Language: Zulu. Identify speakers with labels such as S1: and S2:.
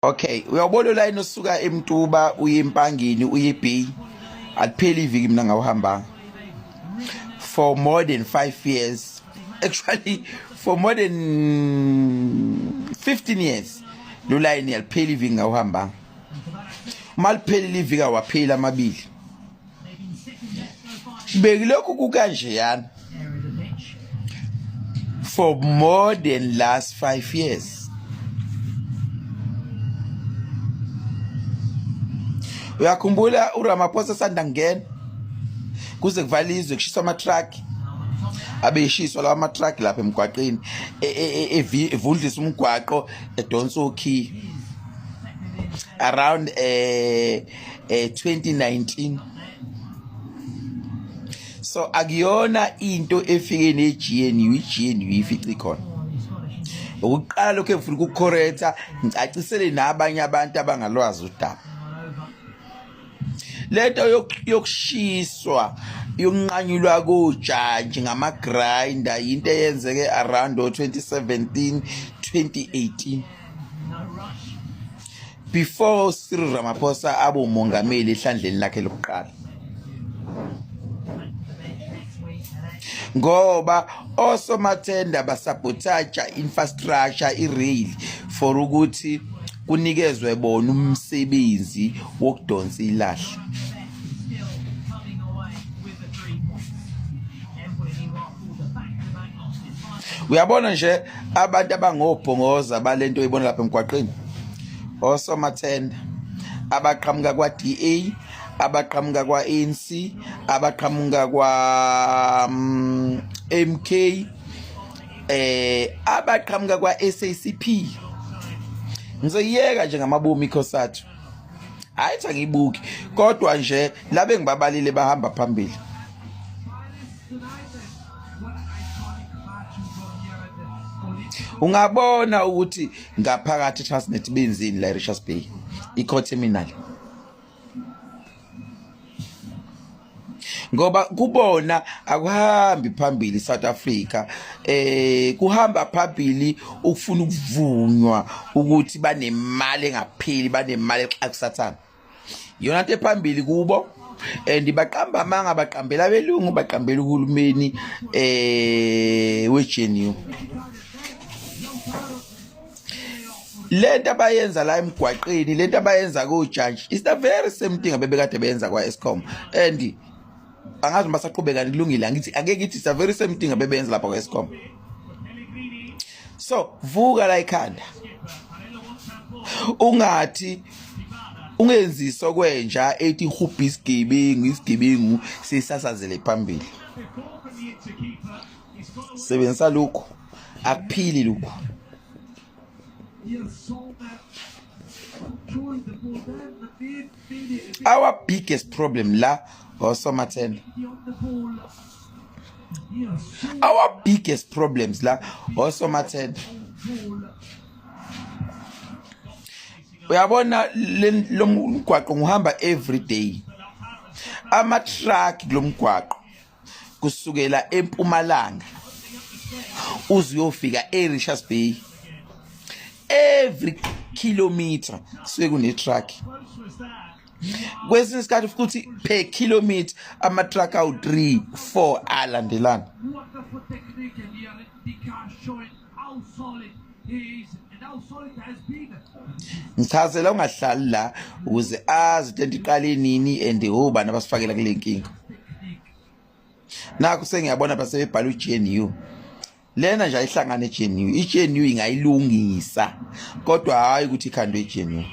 S1: Okay, uyawubona ulayini osuka eMtuba uye eMpangeni uye eBay. Alipheli iviki mina ngawuhambanga. For more than 5 years. Actually for more than 15 years. Lo line alipheli iviki ngawuhambanga. Uma liphelile iviki awapheli amabili. Bekilokhu kukanjeyana. For more than last 5 years. Uyakhumbula uRamaphosa sanda ngena kuze kuvale izwe kushiswa ama-truck abeshiswa lawa ama-truck lapha emgwaqeni evundlisa umgwaqo edonsa okhiye around 2019. So akuyona into efike ne-GNU, i-GNU ifice ikhona ukuqala lokho engifuna ukucorrecta ngicacisele nabanye abantu abangalwazi udaba. Lento yokushiswa yokunqanyulwa kojantshi ngama-grinder yinto eyenzeke around o-2017 2018 before Cyril Ramaphosa abe umongameli ehlandleni lakhe lokuqala, ngoba osomathenda basabotage infrastructure i-rail for ukuthi kunikezwe bona umsebenzi wokudonsa ilahle. Uyabona nje abantu abangobhongoza balento oyibona lapha emgwaqeni, osomathenda abaqhamuka kwa-DA, abaqhamuka kwa-ANC, abaqhamuka kwa MK, abaqhamuka kwa-SACP. Ngizoyiyeka nje ngamabomu iCOSATU, hayi thi angiyibuki, kodwa nje labe ngibabalile bahamba phambili. Ungabona ukuthi ngaphakathi Transnet benzini la eRichards Bay i-Court Terminal, ngoba kubona akuhambi phambili South Africa, kuhamba phambili ukufuna ukuvunywa ukuthi banemali engapheli, banemali exakusathana, iyona nto ephambili kubo. And baqamba amanga, baqambela abelungu, baqambela uhulumeni we-GNU. Lento abayenza la emgwaqeni, lento abayenza kojantshi is the very same thing abebekade beyenza kwa-Eskom, and angazi noma basaqhubeka. Kulungile, angithi ake ngithi it's the very same thing abebenza lapha kwa-Eskom. So vuka la ikhanda, ungathi ungenziswa kwenja ethi ihubha isigebengu, isigebengu sisasazele phambili. Sebenzisa lokhu, akuphili lokhu. Our biggest problem la osomathenda, our biggest problems la osomathenda. Uyabona lo mgwaqo ngihamba every day, ama truck kulomgwaqo kusukela eMpumalanga uze uyofika eRichards Bay, every kilometer suke kune truck. Kwesinye isikhathi futhi per kilometer ama truck awu 3 4 alandelana.
S2: Wonderful technique and here Ndicka showing how solid he is and how solid has been.
S1: Ngichazela ungahlali la ukuze azi lento iqale nini and obani abasifakela kule nkinga. Nakho sengiyabona basebebhala uGNU lena nje ayihlangane iGNU, iGNU ingayilungisa, kodwa hayi ukuthi ikhandwe iGNU.